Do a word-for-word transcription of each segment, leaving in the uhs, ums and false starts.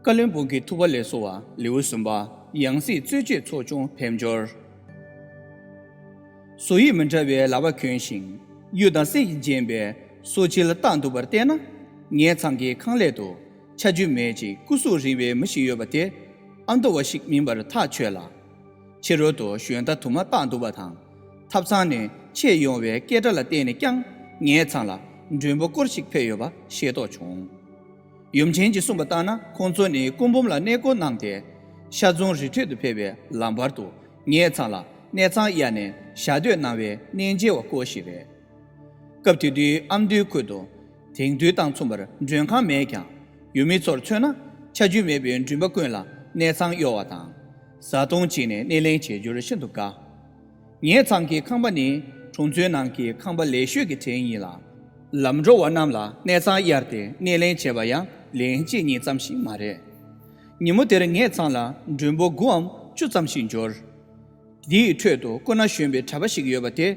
བཀའ་བློན་སྤུན་གྱི་ཐུགས་ཕ་ལས་གསོལ་བ་ལེའུ་གསུམ་པ། ཡང་སྲིད་རྩོད་གཅོད་ཚོགས་ཆུང་ཕེབས་འབྱོར། བཟོ་ཡིས་མི་འདྲ་བའི་ལག་པ་གྱོན་ཞིང་། གཡུ་དང་སྲན་གྱིས་བརྒྱན་པའི་སོ་ཕྱི་ལ་རྟག་འདུག་པར་བལྟས་ན། ངེད་ཚང་གི་ཁང་ཀླད་དུ་ཆ་རྒྱུས་མེད་ཅིང་སྐུ་གཟུགས་རིང་བའི་མི་ཞིག་ཡོད་པ་དེ་ཨ་མདོ་བ་ཞིག་མིན་པར་ཐག་ཆོད་ལ། ཕྱི་རོལ་དུ་ཞོན་རྟ་དུ་མ་བཏགས་འདུག་པ་དང་། ཐབ་ཚང་ནས་མཆེད་ཡོང་བའི་སྐད་སྒྲ་ལ་བརྟེན་ནས་ཀྱང་ངེད་ཚང་ལ་མགྲོན་པོ་སྐོར་ཞིག་ཕེབས་ཡོད་པ་ཤེས་རྟོགས་བྱུང་། ཡུམ་ཆེན་གྱིས་གསུངས་པ་ལྟར་ན། ཁོང་ཚོ་ནི་སྐུ་འབུམ་ལ་གནས་སྐོར་གནང་སྟེ། ཤར་རྫོང་རི་ཁྲོད་དུ་ཕེབས་པའི་ལམ་བར་དུ་ངེད་ཚང་ལ་གནས་ཚང་གཡར་ནས་ཞག་སྡོད་གནང་བའི་གནས་མཇལ་བ་སྐོར་ཞིག་རེད། སྐབས་དེ་དུས་ཨ་མདོའི་ཁུལ་དུ་དེང་དུས་དང་མཚུངས་པར་མགྲོན་ཁང་མེད་ཀྱང་། ཡུལ་མི་ཚོར་མཚོན་ན་ཆ་རྒྱུས་མེད་པའི་མགྲོན་པོ་ཀུན་ལ་གནས་ཚང་གཡོར་བ་དང་། བཟའ་བཏུང་བྱིན་ནས་སྣེ་ལེན་བྱེད་རྒྱུར་ཤིན་ཏུ་དགའ། ངེད་ཚང་གི་ཁང་པ་ནི་གྲོང་ཚོའི་ནང་གི་ཁང་པ་ལེགས་ཤོས་ཀྱི་གྲས་ཡིན་ལ། ལམ་འགྲོ་བ་རྣམས་ལ་གནས་ཚང་གཡར་ཏེ་སྣེ་ལེན་བྱས་པ་ཡང་ལན་གཅིག་གཉིས་ཙམ་ཞིག་མ་རེད། ཉིན་མོ་དེར་ངེད་ཚང་ལ་མགྲོན་པོ་དགུའམ་བཅུ་ཙམ་ཞིག་འབྱོར། དེའི་ཁྲོད་དུ་སྐུ་ན་གཞོན་པའི་གྲྭ་པ་ཞིག་ཡོད་པ་དེ་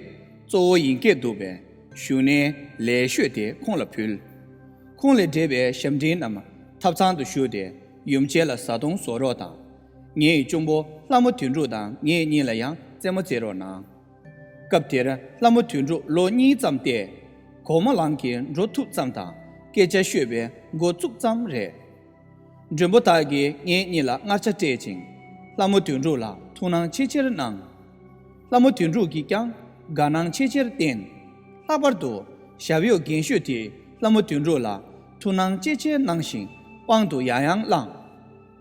གཙོ་བོ་ཡིན་སྐད་འདུག་པས། བཞུགས་གནས་ལེགས་ཤོས་དེ་ཁོང་ལ་ཕུལ། ཁོང་ལས་འབྲེལ་བའི་ཞབས་འབྲིང་རྣམས་ཐབ་ཚང་དུ་བཞུགས་ཏེ་ཡུམ་ཆེན་ལ་བཟའ་བཏུང་བཟོ་རོགས་དང་། ངེད་གཅུང་པོ་ལྷ་མོ་དོན་གྲུབ་དང་ངེད་གཉིས་ལ་ཡང་རྩེད་མོ་རྩེ་རོགས་གནང་། སྐབས་དེར་ལྷ་མོ་དོན་གྲུབ་ལོ་གཉིས་ཙམ་སྟེ། གོང་མ་ལངས་ཀྱིས་འགྲོ་ཐུབ་ཙམ་དང་སྐད་ཆ་ཤོད་པའི་འགོ་བཙུགས་ཙམ་རེད། མགྲོན་པོ་དག་གིས་ངེད་གཉིས་ལ་མངར་ཆ་སྤྲད་ཅིང་། ལྷ་མོ་དོན་གྲུབ་ལ་ཐུགས་སྣང་ཆེས་ཆེར་གནང་། ལྷ་མོ་དོན་གྲུབ་ཀྱིས་ཀྱང་དགའ་སྣང་ཆེས་ཆེར་བསྟན། ལྷག་པར་དུ་ཞབས་གཡོག་རྒན་ཤོས་དེས་ལྷ་མོ་དོན་གྲུབ་ལ་ཐུགས་སྣང་ཆེས་ཆེར་གནང་ཞིང་པང་དུ་ཡང་ཡང་བླངས།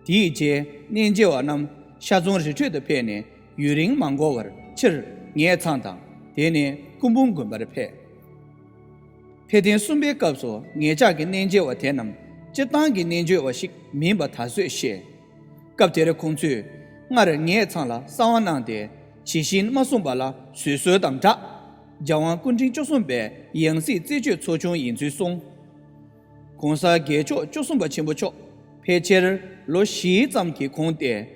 དེའི་རྗེས་གནས་མཇལ་བ་རྣམས་ཤར་རྫོང་རི་ཁྲོད་དུ་ཕེབས་ནས་ཡུན་རིང་མ་འགོར་བར་ཕྱིར་ངེད་ཚང་དང་དེ་ནས་སྐུ་འབུམ་དགོན་པར་ཕེབས། ཕེབས་ཐེངས་གསུམ་པའི་སྐབས་སུ་ངེད་ཅག་གི་གནས་མཇལ་བ་དེ་རྣམས་སྤྱིར་བཏང་གི་གནས་མཇལ་བ་ཞིག་མིན་པ་ད་གཟོད་ཤེས། སྐབས་དེར་ཁོང་ཚོས་སྔར་ངེད་ཚང་ལ་གསང་བ་གནང་སྟེ་ཇི་བཞིན་མ་གསུངས་པ་ལ་བཟོད་གསོལ་དང་སྦྲགས། རྒྱལ་དབང་སྐུ་ཕྲེང་བཅུ་གསུམ་པའི་ཡང་སྲིད་རྩད་གཅོད་ཚོགས་ཆུང་ཡིན་ཚུལ་གསུངས། ༸གོང་ས་རྒྱལ་མཆོག་བཅུ་གསུམ་པ་ཆེན་པོ་མཆོག་ཕལ་ཆེར་ལོ་བཞི་ཙམ་གྱི་གོང་སྟེ།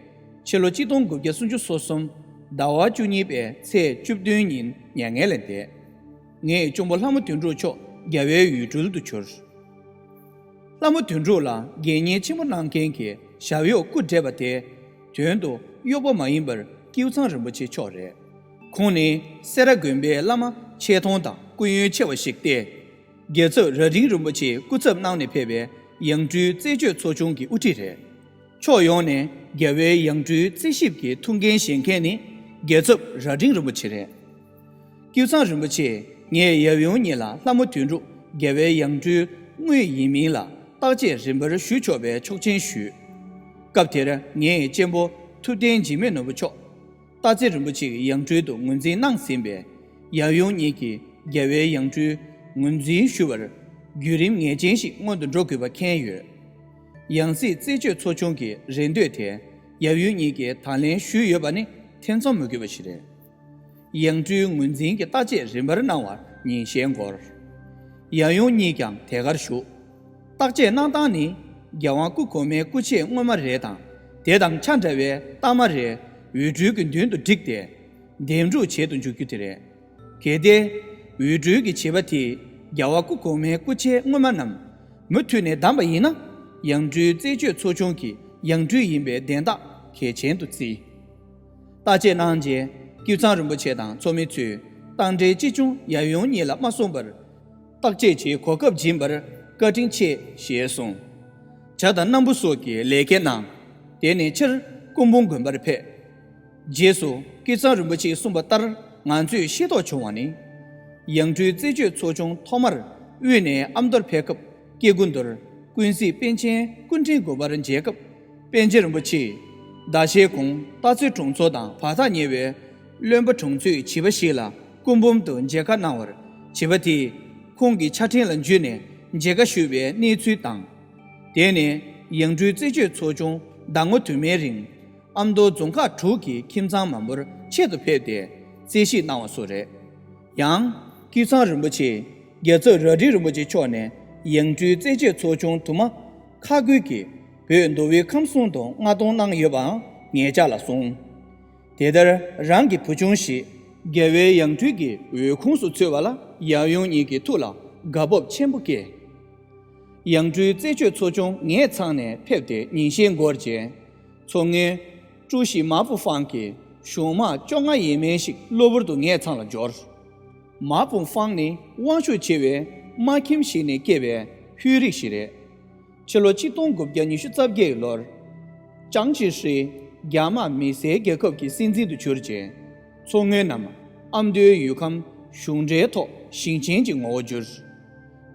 ཕྱི་ལོ་ཆིག་སྟོང་དགུ་བརྒྱ་སུམ་ཅུ་སོ་གསུམ་ཟླ་བ་བཅུ་གཉིས་པའི་ཚེས་བཅུ་བདུན་ཉིན་མྱ་ངན་ལས་འདས། ངེད་གཅུང་པོ་ལྷ་མོ་དོན་གྲུབ་མཆོག་རྒྱལ་བའི་ཡུལ་གྲུ་དུ་གྱུར། ལྷ་མོ་དོན་གྲུབ་ལ་དགེ་བསྙེན་ཆེན་པོ་གནང་མཁན་གྱི་ཞབས་གཡོག་སྐུ་བགྲེས་པ་དེ་དོན་དུ་གཡོག་པོ་མ་ཡིན་པར་ཀེའུ་ཚང་རིན་པོ་ཆེ་མཆོག་རེད། ཁོང་ནི་སེ་ར་དགོན་པའི་བླ་མ་ཆེ་མཐོང་དང་སྐུ་ཡོན་ཆེ་བ་ཞིག་སྟེ། རྒྱལ་ཚབ་རྭ་སྒྲེང་རིན་པོ་ཆེའི་སྐུ་ཚབ་གནང་ནས་ཕེབས་པའི་ཡང་སྤྲུལ་རྩད་གཅོད་ཚོགས་ཆུང་གི་དབུ་ཁྲིད་རེད། ཕྱོགས་ཡོངས་ནས་རྒྱལ་བའི་ཡང་སྤྲུལ་རྩད་ཞིབ་ཀྱི་ཐུགས་འགན་བཞེས་མཁན་ནི་རྒྱལ་ཚབ་རྭ་སྒྲེང་རིན་པོ་ཆེ་རེད། ཀེའུ་ཚང་རིན་པོ་ཆེས་ངས་ཡབ་ཡུམ་གཉིས་ལ་ལྷ་མོ་དོན་གྲུབ་རྒྱལ་བའི་ཡང་སྤྲུལ་དངོས་ཡིན་མིན་ལ་བརྟག་དཔྱད་རིམ་པར་ཞུ་ཆོག་པའི་ཆོག་མཆན་ཞུས། སྐབས་དེར་ངས་གཅེན་པོ་ཐུབ་བསྟན་འཇིགས་མེད་ནོར་བུ་མཆོག་སྟག་རྩེ་རིན་པོ་ཆེའི་ཡང་སྤྲུལ་དུ་ངོས་འཛིན་གནང་ཟིན་པས། ཡབ་ཡུམ་གཉིས་ཀྱིས་རྒྱལ་བའི་ཡང་སྤྲུལ་ངོས་འཛིན་ཞུ་བར་བརྒྱུད་རིམ་ངེས་ཅན་ཞིག་སྔོན་དུ་འགྲོ་དགོས་པ་མཁྱེན་ཡོད། ཡང་སྲིད་རྩད་གཅོད་ཚོགས་ཆུང་གི་རེ་འདོད་དེ་ཡབ་ཡུམ་གཉིས་ཀྱིས་དང་ལེན་ཞུས་ཡོད་པ་ནི་ཐེ་ཚོམ་མི་དགོས་པ་ཞིག་རེད། ཡང་སྤྲུལ་ངོས་འཛིན་གྱི་བརྟག་དཔྱད་རིམ་པར་གནང་བར་ཉིན་ཤས་འགོར། ཡབ་ཡུམ་གཉིས་ཀྱང་དེ་གར་བཞུགས། བརྟག་དཔྱད་གནང་སྟངས་ནི། རྒྱལ་དབང་སྐུ་གོང་མའི་སྐུ་མཆེད་སྔོན་མ་རེ་དང་། དེ་དང་ཆ་འདྲ་བའི་རྟགས་མ་རེ་འོས་སྤྲུལ་གྱི་མདུན་དུ་བསྒྲིགས་ཏེ། འདེམས་སྒྲུག་བྱེད་དུ་འཇུག་རྒྱུ་དེ་རེད། གལ་ཏེ། འོས་སྤྲུལ་གྱི་བྱེད་པ་དེས་རྒྱལ་བ་སྐུ་གོང་མའི་སྐུ་མཆེད་སྔོན་མ་རྣམས་མུ་མཐུད་ནས་བདམས་པ་ཡིན་ན། ཡང་སྤྲུལ་རྩད་གཅོད་ཚོགས་ཆུང་གི་ཡང་སྤྲུལ་ཡིན་པའི་དན་རྟགས་གལ་ཆེན་དུ་བརྩི། བརྟག་དཔྱད་གནང་རྗེས་ཀེའུ་ཚང་རིན་པོ་ཆེ་དང་ཚོགས་མི་ཚོས་རྟགས་འགྲེལ་ཅི་བྱུང་ཡབ་ཡུམ་གཉིས་ལ་མ་གསུངས་པར། བརྟག་དཔྱད་ཀྱི་གོ་སྐབས་སྦྱིན་པར་བཀའ་དྲིན་ཆེ་ཞེས་གསུངས། ཇ་དང་སྣམ་བུ་སོགས་ཀྱི་ལས་ཀ་གནང་། དེ་ནས་ཕྱིར་སྐུ་འབུམ་དགོན་པར་ཕེབས། རྗེས་སུ་ཀེའུ་ཚང་རིན་པོ་ཆེས་གསུངས་པ་ལྟར་ང་ཚོས་ཤེས་རྟོགས་བྱུང་བ་ནི། ཡང་སྤྲུལ་རྩད་གཅོད་ཚོགས་ཆུང་ཐོག་མར་དབུས་ནས་ཨ་མདོར་ཕེབས་སྐབས་སྐྱེ་དགུ་མདོར་ཀུན་གཟིགས་པཎ་ཆེན་སྐུ་ཕྲེང་དགུ་པར་མཇལ་སྐབས། པཎ་ཆེན་རིན་པོ་ཆེས་ཟླ་ཤས་གོང་སྟག་རྩེ་གྲོང་ཚོ་དང་བར་ཐག་ཉེ་བའི་བློན་པོ་གྲོང་ཚོའི་བྱིས་པ་ཞིག་ལ་སྐུ་འབུམ་དུ་མཇལ་ཁ་གནང་བར། བྱིས་པ་དེས་ཁོང་གི་ཆ་འཕྲིན་ལ་འཇུས་ནས་མཇལ་ཁ་ཞུས་པའི་གནས་ཚུལ་དང་། དེ་ནས་ཡང་སྤྲུལ་རྩད་གཅོད་ཚོགས་ཆུང་ཟླ་ངོ་དུ་མའི་རིང་ཨ་མདོ་རྫོང་ཁག་དྲུག་གི་ཁྱིམ་ཚང་མང་པོར་ཆེད་དུ་ཕེབས་ཏེ་རྩད་ཞིབ་གནང་བ་སོགས་རེད། ཡང་ཀེའུ་ཚང་རིན་པོ་ཆེས་རྒྱལ་ཚབ་རྭ་སྒྲེང་རིན་པོ་ཆེ་མཆོག་ནས་ཡང་སྤྲུལ་རྩད་གཅོད་ཚོགས་ཆུང་དུ་མ་ཁག་ཁུལ་གྱིས་བོད་མདོ་དབུས་ཁམས་གསུམ་དུ་མངགས་གཏོང་གནང་ཡོད་པའང་ངེད་ཅག་ལ་གསུངས། དེ་ལྟར་རང་གི་བུ་ཆུང་ཞིག་རྒྱལ་བའི་ཡང་སྤྲུལ་གྱི་འོས་ཁུངས་སུ་ཚུད་པ་ལ་ཡབ་ཡུམ་གཉིས་ཀྱི་ཐུགས་ལ་དགའ་སྤོབས་ཆེན་པོ་སྐྱེས། ཡང་སྤྲུལ་རྩད་གཅོད་ཚོགས་ཆུང་ངེད་ཚང་ནས་ཕེབས་ཏེ་ཉིན་ཤས་འགོར་རྗེས། མཚོ་སྔོན་ཀྲུའུ་ཞི་མ་པུ་ཧྥང་གིས་གཞུང་དམག་བཅོ་ལྔ་ཡས་མས་ཤིག་གློ་བུར་དུ་ངེད་ཚང་ལ་འབྱོར། མ་པུ་ཧྥང་ནི་དབང་ཤུགས་ཆེ་བའི་དམག་ཁྱིམ་ཞིག་ནས་སྐྱེས་པའི་ཧུའེ་རིགས་ཤིག་རེད། ཕྱི་ལོ་ཆིག་སྟོང་དགུ་བརྒྱ་ཉི་ཤུ་རྩ་བརྒྱད་ལོར། ཅང་ཅི་ཧྲི་རྒྱ་དམག་མི་སེར་རྒྱལ་ཁབ་ཀྱི་སྲིད་འཛིན་དུ་གྱུར་རྗེས། མཚོ་སྔོན་ནམ་ཨ་མདོའི་ཡུལ་ཁམས་གཞུང་འབྲེལ་ཐོག་ཞིང་ཆེན་གྱི་ངོ་བོ་བསྒྱུར།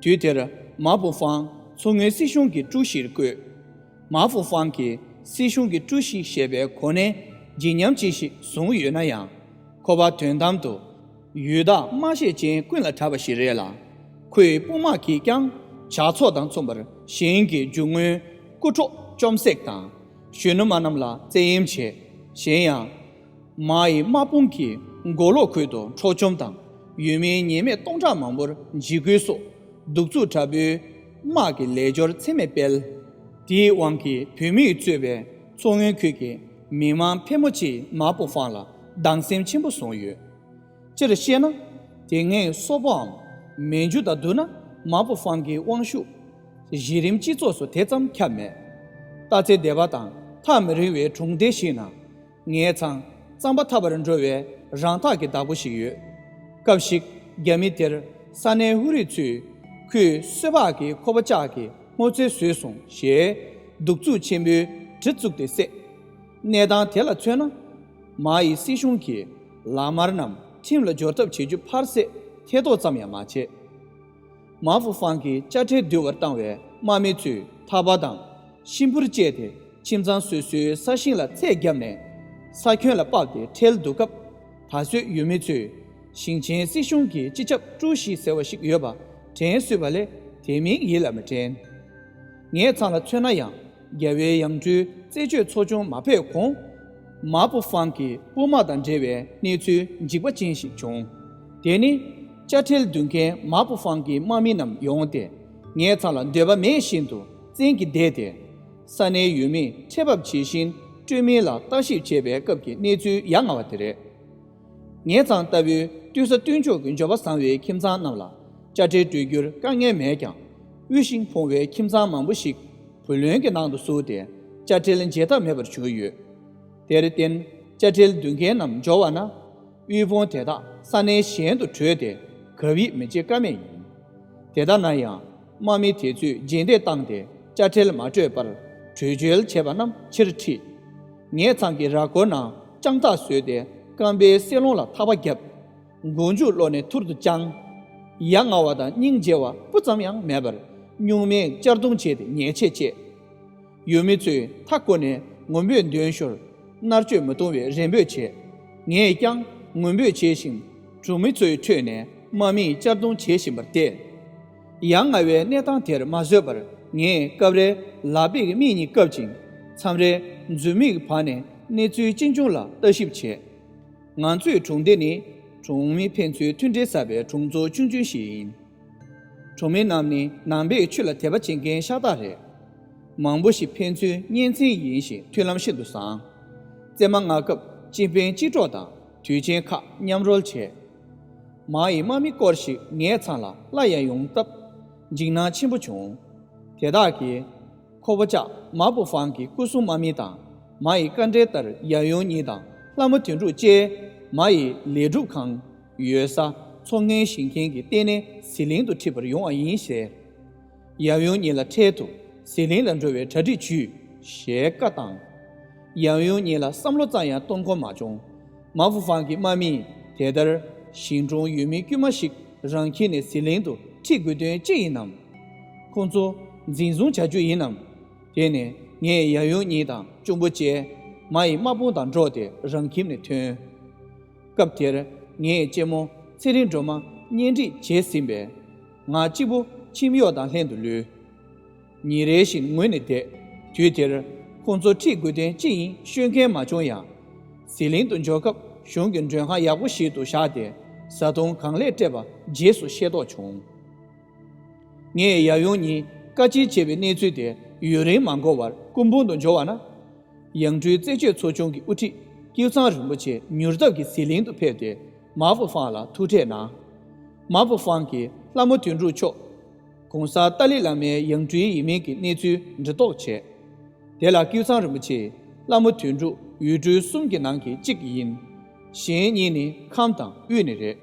དུས་དེར་མ་པུ་ཧྥང་མཚོ་སྔོན་སྲིད་གཞུང་གི་ཀྲུའུ་ཞིར་བསྐོས། མ་པུ་ཧྥང་གིས་སྲིད་གཞུང་གི་ཀྲུའུ་ཞི་ཞེས་པའི་གོ་གནས་བརྗིད་ཉམས་ཅན་ཞིག་བཟུང་ཡོད་ན་ཡང་། ཁོ་པ་དོན་དམ་དུ་ཡུལ་བདག་སྨྲ་ཤེས་ཅན་ཀུན་ལ་གྲགས་པ་ཞིག་རེད་ལ། ཁོའི་དཔུང་དམག་གིས་ཀྱང་ཇག་ཚོགས་དང་མཚུངས་པར་གཞན་གྱི་རྒྱུ་དངོས་རྐུ་འཕྲོག་བཅོམ་བསྲེགས་དང་། གཞོན་ནུ་མ་རྣམས་ལ་བཙན་གཡེམ་བྱས། གཞན་ཡང་། མ་ཡི་དམག་དཔུང་གིས་མགོ་ལོག་ཁུལ་དུ་འཕྲོག་བཅོམ་དང་། ཡུལ་མི་ཉེས་མེད་སྟོང་ཕྲག་མང་པོར་འཇིགས་སྐུལ་སོགས་གདུག་རྩུབ་དྲག་པོའི་དམག་གི་ལས་སྦྱོར་ཚད་མེད་སྤེལ། དེའི་དབང་གིས་བོད་མིས་གཙོས་པའི་མཚོ་སྔོན་ཁུལ་གྱི་མི་མང་ཕལ་མོ་ཆེས་མ་པོ་ཧྥང་ལ་སྡང་སེམས་ཆེན་པོ་བཟུང་ཡོད། སྤྱིར་བཤད་ན། དེ་སྔའི་སོག་པོའམ་མན་ཇུ་དང་བསྡུར་ན་མ་པོ་ཧྥང་གི་དབང་ཤུགས་གཞི་རིམ་སྤྱི་ཚོགས་སུ་དེ་ཙམ་ཁྱབ་མེད། རྟ་རྩེ་སྡེ་པ་དང་ཐག་མི་རིང་བའི་གྲོང་སྡེ་ཞིག་ན། ངེད་ཚང་རྩམ་པ་འཐབ་པར་འགྲོ་བའི་རང་འཐག་གི་བདག་པོ་ཞིག་ཡོད། སྐབས་ཤིག་རྒྱ་མི་དེར་ས་གནས་ཧུ་རི་ཚོས་ཁོས་སོས་ཕག་གི་ཁོ་པ་ལྕགས་ཀྱི་སྔོ་ཚལ་ཟོས་སོང་ཞེས་གདུག་རྩུབ་ཆེན་པོས་གྲི་བཙུགས་ཏེ་བསད། གནས་སྟངས་དེ་ལ་མཚོན་ན། མ་ཡི་སྲིད་གཞུང་གིས་ལག་དམར་རྣམས་ཁྲིམས་ལ་སྦྱོར་ཐབས་བྱེད་རྒྱུ་ཕར་ཟད་ཐེ་གཏོགས་ཙམ་ཡང་མ་བྱས། མ་ཧྥུ་ཧྥང་གིས་དཔྱ་ཁྲལ་བསྡུ་བར་བཏང་བས་དམག་མི་ཚོས་ཐག་པ་དང་ཤིང་ཕུར་སྤྱད་དེ་ཁྱིམ་ཚང་སོ་སོའི་ས་ཞིང་ལ་ཚད་བརྒྱབ་ནས་ས་ཁྱོན་ལ་ཕབ་སྟེ་ཁྲལ་བསྡུ་སྐབས། ད་གཟོད་ཡུལ་མི་ཚོས་ཞིང་ཆེན་སྲིད་གཞུང་གི་སྤྱི་ཁྱབ་ཀྲུའུ་ཞི་ཟེར་བ་ཞིག་ཡོད་པ་དྲན་སོས་པ་ལས་དེ་མིང་ཡིད་ལ་མི་དྲན། ངེད་ཚང་ལ་མཚོན་ན་ཡང་རྒྱལ་བའི་ཡང་སྤྲུལ་རྩད་གཅོད་ཚོགས་ཆུང་མ་ཕེབས་གོང་། མ་པོ་ཧྥང་གི་དཔུང་དམག་དང་འབྲེལ་བའི་གནས་ཚུལ་འཇིགས་པ་ཅན་ཞིག་བྱུང་། དེ་ནི་དཔྱ་ཁྲལ་བསྡུ་མཁན་མ་པོ་ཧྥང་གི་དམག་མི་རྣམས་ཡོང་སྟེ་ངེད་ཚང་ལ་འདོད་པ་མེད་བཞིན་དུ་བཙན་གྱིས་བསྡད་དེ། ས་གནས་ཡུལ་མིས་ཁྲལ་འབབ་བྱེད་བཞིན་སྤྲོད་མིན་ལ་ལྟ་ཞིབ་བྱེད་པའི་སྐབས་ཀྱི་གནས་ཚུལ་ཡ་ང་བ་དེ་རེད། ངེད་ཚང་ལྟ་བུའི་སྟོན་ས་སྟོན་ཕྱོགས་ཀྱི་འབྱོར་པ་བཟང་བའི་ཁྱིམ་ཚང་རྣམས་ལ་དཔྱ་ཁྲལ་སྤྲོད་རྒྱུར་དཀའ་ངལ་མེད་ཀྱང་། དབུལ་ཞིང་ཕོངས་པའི་ཁྱིམ་ཚང་མང་པོ་ཞིག་བུ་ལོན་གྱི་ནང་དུ་ཟུག་སྟེ་དཔྱ་ཁྲལ་འཇལ་ཐབས་མེད་པར་གྱུར་ཡོད། དེར་བརྟེན་དཔྱ་ཁྲལ་བསྡུ་མཁན་རྣམས་འབྱོར་བ་ན། དབུལ་ཕོངས་དེ་དག་ས་གནས་གཞན་དུ་བྲོས་ཏེ་གབ་ཡིབ་མི་བྱེད་ཀ་མེད་ཡིན། དེ་ལྟ་ན་ཡང་དམག་མི་དེ་ཚོས་རྗེས་འདེད་བཏང་སྟེ་དཔྱ་ཁྲལ་མ་སྤྲོད་པར་བྲོས་བྱོལ་བྱས་པ་རྣམས་ཕྱིར་ཁྲིད། ངེད་ཚང་གི་ར་སྐོར་ནང་སྤྱང་ཐག་བཟོས་ཏེ་རྐང་པའི་སེ་ལོང་ལ་ཐག་པ་བརྒྱབ། མགོ་མཇུག་སློག་ནས་ཐུར་དུ་དཔྱངས། ཡ་ང་བ་དང་སྙིང་རྗེ་བ་སྤུ་ཙམ་ཡང་མེད་པར་སྨྱུག་མས་གཅར་རྡུང་བྱས་ཏེ་ཉེས་ཆད་བཅད། ཡུལ་མི་ཚོས་མཐའ་བསྐོར་ནས་ངུ་འབོད་འདོན་ཞོར་མནར་གཅོད་མི་གཏོང་བའི་རེ་འབོད་བྱས། ངས་ཀྱང་ངུ་འབོད་བྱེད་བཞིན་གྲོང་མི་ཚོའི་ཁྲོད་ནས་དམག་མིས་གཅར་རྡུང་བྱེད་བཞིན་པར་བལྟས། ཡ་ང་བའི་གནས་སྟངས་དེར་མ་བཟོད་པར་ངས་སྐབས་རེ་ལག་པས་མིག་གཉིས་བཀབ་ཅིང་མཚམས་རེ་མཛུབ་མོས་བར་ནས་གནས་ཚུལ་ཅི་འབྱུང་ལ་ལྟ་ཞིབ་བྱས། ང་ཚོའི་གྲོང་སྡེ་ནི་གྲོང་མི་ཕན་ཚུན་མཐུན་སྒྲིལ་ཟབ་པའི་གྲོང་ཚོ་ཆུང་ཆུང་ཞིག་ཡིན། གྲོང་མི་རྣམས་ནི་ནང་པའི་ཆོས་ལ་དད་པ་བྱེད་མཁན་ཤ་སྟག་རེད། མང་པོ་ཞིག་ཕན་ཚུན་གཉེན་ཚན་ཡིན་ཞིང་མཐུན་ལམ་ཤིན་ཏུ་བཟང་། བཙས་མ་མངའ་སྐབས་སྤྱི་ཕན་སྤྱི་གྲོགས་དང་དུས་ཆེན་ཁག་མཉམ་རོལ་བྱས། མ་ཡི་དམག་མི་སྐོར་ཞིག་ངའི་ཚང་ལ་སླར་ཡང་ཡོང་སྟབས་འཇིགས་སྣང་ཆེན་པོ་བྱུང་། དེ་དག་གིས། ཁོ་པོ་ཅག་མ་པོ་ཧྥང་གི་སྐུ་སྲུང་དམག་མི་དང་མ་ཡི་བཀའ་འདྲི་ལྟར་ཡབ་ཡུམ་གཉིས་དང་ལྷ་མོ་དོན་གྲུབ་བཅས་མ་ཡི་ལས་སྒྲུབ་ཁང་ཡོད་ས་མཚོ་སྔོན་ཞིང་ཆེན་གྱི་ལྟེ་གནས་ཟི་ལིང་དུ་ཁྲིད་པར་ཡོང་བ་ཡིན་ཟེར། ཡབ་ཡུམ་གཉིས་ལ་འཕྲལ་དུ་ཟི་ལིང་ལ་འགྲོ་བའི་གྲ་སྒྲིག་བྱོས་ཞེས་བཀའ་བཏང་། ཡབ་ཡུམ་གཉིས་ལ་བསམ་བློ་ཙམ་ཡང་གཏོང་ཁོམ་མ་བྱུང་། མ་པོ་ཧྥང་གི་དམག་མིས་དེ་ལྟར་ཞིང་གྲོང་ཡུལ་མི་དཀྱུས་མ་ཞིག་རང་ཁྱིམ་ནས་ཟི་ལིང་དུ་ཁྲིད་དགོས་དོན་ཅི་ཡིན་ནམ། ཁོང་ཚོ་འཛིན་བཟུང་བྱ་རྒྱུ་ཡིན་ནམ། དེ་ནས་ངས་ཡབ་ཡུམ་གཉིས་དང་གཅུང་པོ་བཅས་མ་ཡི་དམག་དཔུང་དང་འགྲོགས་ཏེ་རང་ཁྱིམ་ནས་ཐོན། སྐབས་དེར་ངའི་གཅེན་མོ་ཚེ་རིང་སྒྲོལ་མ་གཉེན་སྒྲིག་བྱས་ཟིན་པས། ང་གཅིག་པུ་ཁྱིམ་གཡོག་དང་ལྷན་དུ་ལུས། ཉིན་རེ་བཞིན་ངུས་ནས་བསྡད། དུས་དེར་ཁོང་ཚོ་ཁྲིད་དགོས་དོན་ཅི་ཡིན་ཤོད་མཁན་མ་བྱུང་ཡང་། ཟི་ལིང་དུ་འབྱོར་སྐབས་གཞུང་གི་མགྲོན་ཁང་ཡག་པོ་ཞིག་ཏུ་བཞག་སྟེ་བཟའ་བཏུང་གང་ལེགས་སྤྲད་པ་རྗེས་སུ་ཤེས་རྟོགས་བྱུང་། ངས་ཡབ་ཡུམ་གཉིས་བཀའ་སྤྱིར་བྱས་པའི་གནས་ཚུལ་དེ་ཡུན་རིང་མ་འགོར་བར་སྐུ་འབུམ་དུ་འབྱོར་བ་ན། ཡང་སྤྲུལ་རྩད་གཅོད་ཚོགས་ཆུང་གི་དབུ་ཁྲིད་ཀིའུ་ཚང་རིན་པོ་ཆེ་མྱུར་སྟབས་ཀྱིས་ཟི་ལིང་དུ་ཕེབས་ཏེ་མ་པོ་ཧྥང་ལ་ཐུག་འཕྲད་གནང་། མ་པོ་ཧྥང་གིས་ལྷ་མོ་དོན་གྲུབ་མཆོག་གོང་ས་ཏཱ་ལའི་བླ་མའི་ཡང་སྤྲུལ་ཡིན་མིན་གྱི་གནས་ཚུལ་འདྲི་རྟོག་བྱས། དེ་ལ་ཀུན་བཟང་རིན་པོ་ཆེས་ལྷ་མོ་དོན་གྲུབ་འོད་སྤྲུལ་གསུམ་གྱི་ནང་གི་གཅིག་ཡིན། གཞན་གཉིས་ནི་ཁམས་དང་དབུས་ནས་རེད།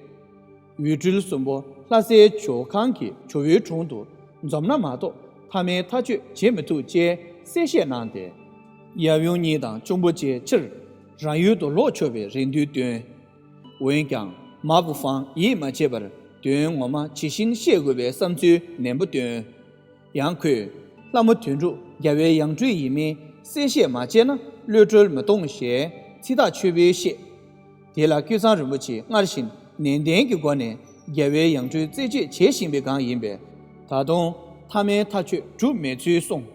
འོད་སྤྲུལ་གསུམ་པོ་ལྷ་སའི་ཇོ་ཁང་གི་ཇོ་བོའི་དྲུང་དུ་འཛོམས་ན་མ་གཏོགས་མཐའ་མའི་ཐག་གཅོད་བྱེད་མི་ཐུབ་ཅེས་གསལ་བཤད་གནང་སྟེ། ཡབ་ཡུམ་གཉིས་དང་གཅུང་པོ་བཅས་ཕྱིར་རང་ཡུལ་དུ་ལོག་ཆོག་པའི་རེ་འདུན་བཏོན། འོན་ཀྱང་མ་པུ་ཧྥང་ཡིད་མ་ཆེས་པར་དོན་ངོ་མ་ཇི་བཞིན་བཤད་དགོས་པའི་བསམ་ཚུལ་ནན་པོ་བཏོན། ཡང་ཁོས་ལྷ་མོ་དོན་གྲུབ་རྒྱལ་བའི་ཡང་སྤྲུལ་ཡིན་མིན་གསལ་བཤད་མ་བྱས་ན་གློད་གྲོལ་མི་གཏོང་ཞེས་ཚིག་ཐག་ཆོད་པོས་བཤད། དེ་ལ་ཀུན་བཟང་རིན་པོ་ཆེས་སྔར་བཞིན་ནན་ཏན་གྱི་སྒོ་ནས་རྒྱལ་བའི་ཡང་སྤྲུལ་རྩད་གཅོད་བྱེད་བཞིན་པའི་སྒང་ཡིན་པས། ད་དུང་མཐའ་མའི་ཐག་གཅོད་གྲུབ་མེད་ཚུལ་གསུངས།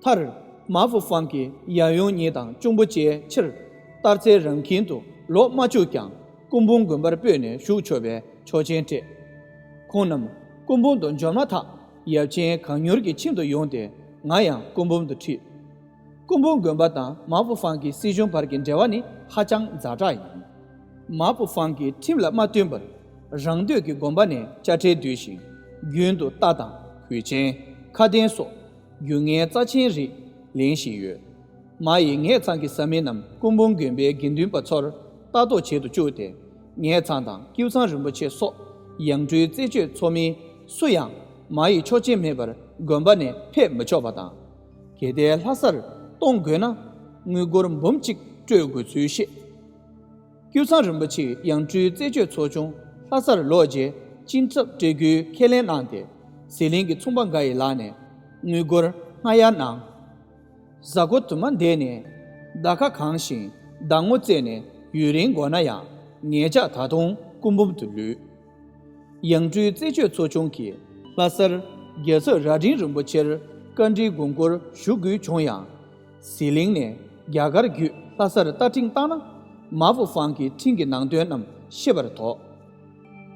མཐར། མ་པུ་ཧྥང་གིས་ཡབ་ཡུམ་གཉིས་དང་གཅུང་པོ་བཅས་ཕྱིར་སྟག་རྩེ་རང་ཁྱིམ་དུ་ལོག་མ་བཅུག་ཀྱང་སྐུ་འབུམ་དགོན་པར་སྤོས་ནས་བཞུགས་ཆོག་པའི་ཆོག་མཆན་སྤྲད། ཁོང་རྣམས་སྐུ་འབུམ་དུ་འབྱོར་མ་ཐག་ཡབ་ཆེན་གང་མྱུར་གྱིས་ཁྱིམ་དུ་ཡོང་སྟེ་ང་ཡང་སྐུ་འབུམ་དུ་ཁྲིད། སྐུ་འབུམ་དགོན་པ་དང་མ་པུ་ཧྥང་གི་སྲིད་གཞུང་བར་གྱི་འབྲེལ་བ་ནི་ཧ་ཅང་ཛ་དྲག་ཡིན། མ་པུ་ཧྥང་གིས་ཁྲིམས་ལ་མ་བསྟུན་པར་རང་འདོད་ཀྱིས་དགོན་པ་ནས་དཔྱ་ཁྲལ་བསྡུས་ཤིང་རྒྱུན་དུ་རྟ་དང་གོས་ཆེན། ཁ་གདན་སོགས་རྒྱུ་དངོས་རྩ་ཆེན་རིགས་ལེན་བཞིན་ཡོད། མ་ཡིས་ངེད་ཚང་གི་བཟའ་མི་རྣམས་སྐུ་འབུམ་དགོན་པའི་དགེ་འདུན་པ་ཚོར་ལྟ་རྟོག་བྱེད་དུ་བཅུག་སྟེ། ངེད་ཚང་དང་ཀུན་བཟང་རིན་པོ་ཆེ་སོགས་ཡང་སྤྲུལ་རྩད་གཅོད་ཚོགས་མི་སུ་ཡང་མ་ཡི་ཆོག་མཆན་མེད་པར་དགོན་པ་ནས་ཕེབས་མི་ཆོག་པ་དང་། གལ་ཏེ་ལྷ་སར་གཏོང་དགོས་ན་དངུལ་སྒོར་འབུམ་གཅིག་སྤྲོད་དགོས་ཚུལ་བཤད། ཀུན་བཟང་རིན་པོ་ཆེས་ཡང་སྤྲུལ་རྩད་གཅོད་ཚོགས་ཆུང་ལྷ་སར་ལོག་རྗེས་སྤྱི་ཁྱབ་སྤྲད་རྒྱུའི་ཁས་ལེན་གནང་སྟེ། ཟི་ལིང་གི་ཚོང་པ་འགའ་ཡི་ལག་ནས་དངུལ་སྒོར་ལྔ་ཡར་གནང་། གཟའ་འཁོར་དུ་མ་འདས་ནས་ཟླ་ཁ་གང་ཞིང་ཟླ་ངོ་བཙལ་ནས་ཡུན་རིང་འགོར་ན་ཡང་ངེད་ཅག་ད་དུང་སྐུ་འབུམ་དུ་ལུས། ཡང་སྤྲུལ་རྩད་གཅོད་ཚོགས་ཆུང་གིས་ལྷ་སར་རྒྱལ་ཚབ་རྭ་སྒྲེང་རིན་པོ་ཆེར་བཀའ་འདྲིའི་དགོངས་སྐོར་ཞུ་དགོས་བྱུང་ཡང་། ཟི་ལིང་ནས་རྒྱ་གར་བརྒྱུད་ལྷ་སར་རྟ་ཁྲིམས་བཏང་ན་མ་པུ་ཧྥང་གི་ཁྲིམས་ཀྱི་ནང་དོན་རྣམས་ཤེས་པར་དོགས།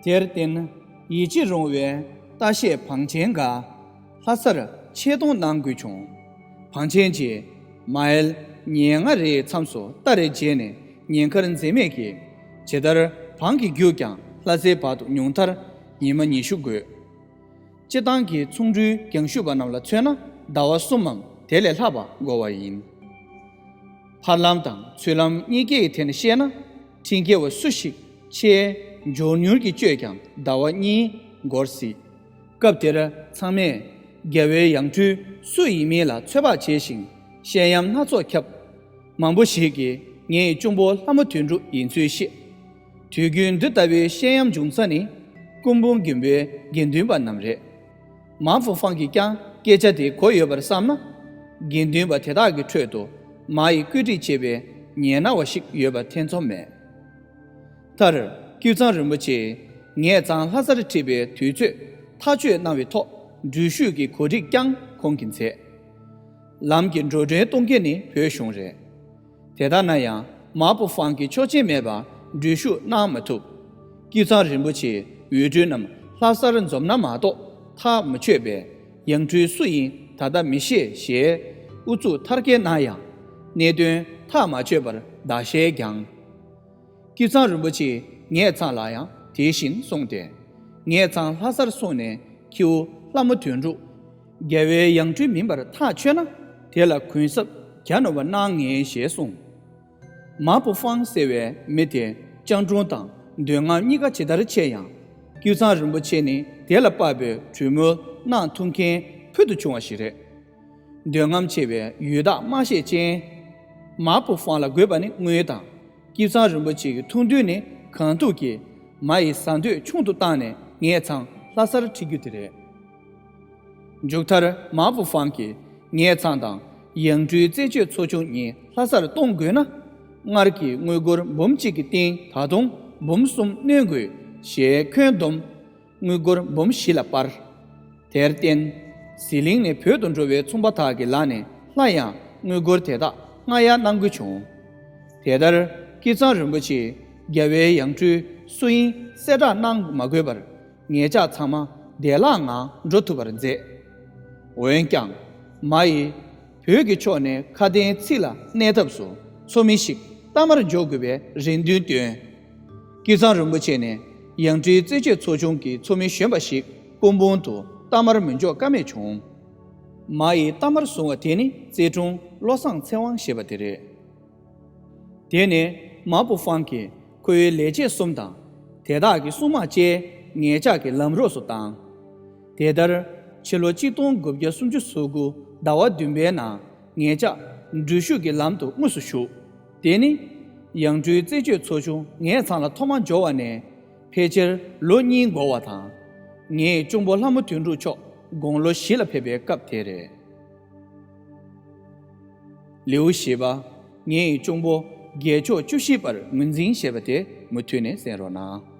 དེར་བརྟེན་ཡིད་ཆེས་རུང་བའི་རྟ་བཤས་བང་ཆེན་འགའ་ལྷ་སར་ཆེད་གཏོང་གནང་དགོས་བྱུང་། བང་ཆེན་གྱི་མའི་ལ་ཉེར་ལྔ་རེའི་མཚམས་སུ་རྟ་རེ་བརྗེས་ནས་ཉེན་ཁར་འཛེམ་མེད་ཀྱིས། ཇི་ལྟར་བང་གི་རྒྱུག་ཀྱང་ལྷ་སའི་བར་དུ་ཉུང་མཐར་ཉི་མ་ཉི་ཤུ་དགོས། སྤྱིར་བཏང་གི་ཚོང་འགྲུལ་རྒྱང་ཤུག་པ་རྣམས་ལ་མཚོན་ན་ཟླ་བ་གསུམ་མམ་དེ་ལས་ལྷག་པ་འགོར་བ་ཡིན། འཕར་ལམ་དང་ཚུར་ལམ་གཉིས་ཀའི་ཐད་ནས་བཤད་ན། འཁྲིད་མཁས་པ་སུ་ཞིག་ཆེས་མགྱོགས་མྱུར་གྱིས་སྤྱོད་ཀྱང་ཟླ་བ་གཉིས་འགོར་སྲིད། སྐབས་དེར་ཚང་མས་རྒྱལ་བའི་ཡང་སྤྲུལ་སུ་ཡིན་མིན་ལ་ཚོད་དཔག་བྱས་ཤིང་བཤད་ཡམ་སྣ་ཚོགས་ཁྱབ། མང་པོ་ཞིག་གིས་ངའི་གཅུང་པོ་ལྷ་མོ་དོན་གྲུབ་ཡིན་ཚུལ་བཤད། དུས་རྒྱུན་འདི་ལྟ་བུའི་བཤད་ཡམ་འབྱུང་ས་ནི་སྐུ་འབུམ་དགོན་པའི་དགེ་འདུན་པ་རྣམས་རེད། མ་ཧྥུ་ཧྥང་གིས་ཀྱང་སྐད་ཆ་དེ་གོ་ཡོད་པར་བསམ་ན། དགེ་འདུན་པ་དེ་དག་གི་ཁྲོད་དུ་མ་ཡི་བཀོད་སྒྲིག་བྱས་པའི་ཉེ་ན་བ་ཞིག་ཡོད་པ་ཐེ་ཚོམ་མེད། མཐར་ཀུན་བཟང་རིན་པོ་ཆེས་ངེད་ཚང་ལྷ་སར་ཁྲིད་པའི་དུས་ཚོད་ཐག་གཅོད་གནང་བའི་ཐོག་འགྲུལ་བཞུད་ཀྱི་གོ་སྒྲིག་ཀྱང་ཁོང་གིས་མཛད། ལམ་གྱི་འགྲོ་གྲོན་གཏོང་མཁན་ནི་བོད་གཞུང་རེད། དེ་ལྟ་ན་ཡང་མ་པོ་ཧྥང་གི་ཆོག་མཆན་མེད་པར་འགྲུལ་བཞུད་གནང་མ་ཐུབ། ཀུན་བཟང་རིན་པོ་ཆེའི་འོས་སྤྲུལ་རྣམས་ལྷ་སར་འཛོམས་ན་མ་གཏོགས་ཐག་མི་ཆོད་པས། ཡང་སྤྲུལ་སུ་ཡིན་ད་ལྟ་མི་ཤེས་ཞེས་ཨུ་ཚུགས་མཐར་སྐྱེལ་གནང་ཡང་། གནད་དོན་ཐག་མ་ཆོད་པར་ཟླ་ཤས་འགྱངས། ཀུན་བཟང་རིན་པོ་ཆེས་ངེད་ཚང་ལ་ཡང་དེ་བཞིན་གསུངས་ཏེ། ངེད་ཚང་ལྷ་སར་སོང་ནས་ཁྱེའུ་ལྷ་མོ་དོན་གྲུབ། རྒྱལ་བའི་ཡང་སྤྲུལ་མིན་པར་ཐག་ཆོད་ན་དེ་ལ་གུན་གསབ་གྱ་ནོམ་པ་གནང་ངེས་ཞེས་གསུངས། མ་པོ་ཧྥང་ཟེར་བའི་མི་དེ་སྤྱང་གྲུང་དང་འདོད་རྔམ་གཉིས་ཀ་ཇི་ལྟར་ཆེ་ཡང་། ཀུན་བཟང་རིན་པོ་ཆེ་ནི་དེ་ལ་དཔག་པའི་གྲོས་མོལ་གནང་ཐུབ་མཁན་ཕུལ་དུ་བྱུང་བ་ཞིག་རེད། འདོད་རྔམ་ཆེ་བའི་ཡུལ་བདག་སྨྲ་ཤེས་ཅན། མ་པོ་ཧྥང་ལ་དགོས་པ་ནི་དངུལ་དང་། ཀུན་བཟང་རིན་པོ་ཆེ་གི་ཐུགས་འདུན་ནི་གང་ཐུབ་ཀྱིས་མ་ཡི་ཟ་འདོད་ཆུང་དུ་བཏང་ནས་ངེད་ཚང་ལྷ་སར་ཁྲིད་རྒྱུ་དེ་རེད། མཇུག་མཐར་མ་པོ་ཧྥང་གིས་ངེད་ཚང་དང་ཡང་སྤྲུལ་རྩད་གཅོད་ཚོགས་ཆུང་གཉིས་ལྷ་སར་གཏོང་དགོས་ན། སྔར་གྱི་དངུལ་སྒོར་འབུམ་གཅིག་གི་སྟེང་ད་དུང་འབུམ་གསུམ་སྣོན་དགོས་ཞེས་འཁོན་བསྡོམས། དངུལ་སྒོར་འབུམ་བཞི་ལ་སྤར། དེར་བརྟེན། ཟི་ལིང་ནས་བོད་དུ་འགྲོ་བའི་ཚོང་པ་དག་གི་ལག་ནས་སླར་ཡང་དངུལ་སྒོར་དེ་དག་སྔ་གཡར་གནང་དགོས་བྱུང་། དེ་ལྟར་ཀུན་བཟང་རིན་པོ་ཆེས་རྒྱལ་བའི་ཡང་སྤྲུལ་སུ་ཡིན་གསལ་བསྒྲགས་གནང་མ་དགོས་པར། ངེད་ཅག་ཚང་མ་བདེ་བླག་ངང་འགྲོ་ཐུབ་པར་མཛད། འོན་ཀྱང་། མ་ཡིས་བོད་ཀྱི་ཕྱོགས་ནས་ཁ་དན་ཚིག་ལ་གནས་ཐབས་སུ་ཚོགས་མི་ཞིག་གཏའ་མར་འཇོག་དགོས་པའི་རེ་འདུན་བཏོན། ཀུན་བཟང་རིན་པོ་ཆེ་ནས་ཡང་སྤྲུལ་རྩད་གཅོད་ཚོགས་ཆུང་གི་ཚོགས་མི་གཞོན་པ་ཞིག་སྐུ་འབུམ་དུ་ གཏའ་མར་མི་འཇོག་ཀ་མེད་བྱུང་། མ་ཡིས་གཏའ་མར་བཟུང་བ་དེ་ནི་རྩེ་དྲུང་བློ་བཟང་ཚེ་དབང་ཞེས་པ་དེ་རེད། དེ་ནས་མ་པུ་ཧྥང་གིས་ཁོ་བོའི་ལས་བྱེད་གསུམ་དང་དེ་དག་གི་སྲུང་དམག་བཅས་ངེད་ཅག་གི་ལམ་རོགས་སུ་བཏང་། དེ་ལྟར་ཕྱི་ལོ་གཅིག་སྟོང་དགུ་བརྒྱ་སུམ་ཅུ་སོ་དགུ་ཟླ་བ་བདུན་པའི་ནང་ངེད་ཅག་འགྲུལ་བཞུད་ཀྱི་ལམ་དུ་དངོས་སུ་ཞུགས། དེ་ནི་ཡང་སྤྲུལ་རྩད་གཅོད་ཚོ་ཆུང་ངེད་ཚང་ལ་ཐོག་མར་འབྱོར་བ་ནས་ཕལ་ཆེར་ལོ་གཉིས་འགོར་བ་དང་། ངའི་གཅུང་པོ་ལྷ་མོ་དོན་གྲུབ་མཆོག་དགུང་ལོ་བཞི་ལ་ཕེབས་པའི་སྐབས་དེ་རེད། ལེའུ་བཞི་པ། ངའི་གཅུང་པོ་རྒྱལ་མཆོག་བཅུ་བཞི་པར་ངོས་འཛིན་ཞེས་པ་དེ་མུ་མཐུད་ནས་གསན་རོགས་གནང་།